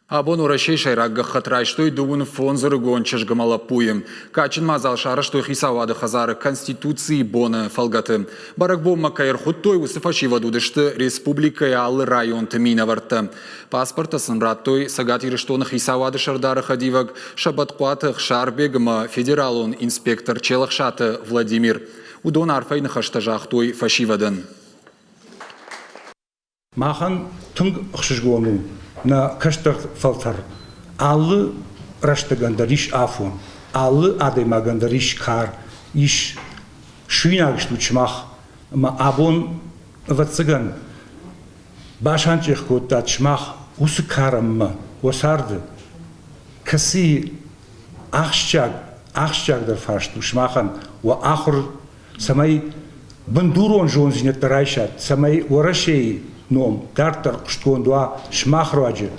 Абон Уӕрӕсейы сӕйраг гӕххӕтт райстой дыууын фондзырыгон чызг ӕмӕ лӕппуйы. Кадджын мадзал сарӕзтой хицауады хӕдзары Конституцийы боны фӕлгӕты. Бӕрӕгбонмӕ кӕй ӕрхуыдтой, уыцы фӕсивӕд уыдысты республикӕйы алы районты минӕвӕрттӕ. Паспорттӕ сын радтой Цӕгат Ирыстоны хицауады сӕрдары хӕдивӕг Сӕбӕтхъуаты Ӕхсарбег ӕмӕ федералон инспектор Челӕхсаты Владимир. Уыдон арфӕйы ныхӕстӕ загътой фӕсивӕдӕн. Махӕн тынг ӕхсызгон у нӕ кӕстӕр фӕлтӕр. Алы рӕстӕгӕн дӕр ис афон, алы адӕймагӕн дӕр ис кар, ис суинаг стут сымах. Ӕмӕ абон, ӕвӕццӕгӕн, басанчъех кодтат сымах уыцы карӕнмӕ уӕ царды, кӕцыйы ахсджиаг, ахсджиагдӕр фарст у сымахӕн уӕ ахуыр цӕмӕй бындурон зондзинӕдтӕ райсат, цӕмӕй Уӕрӕсейы ном дарддӕр хъуыстгонд уа сымах руаджы.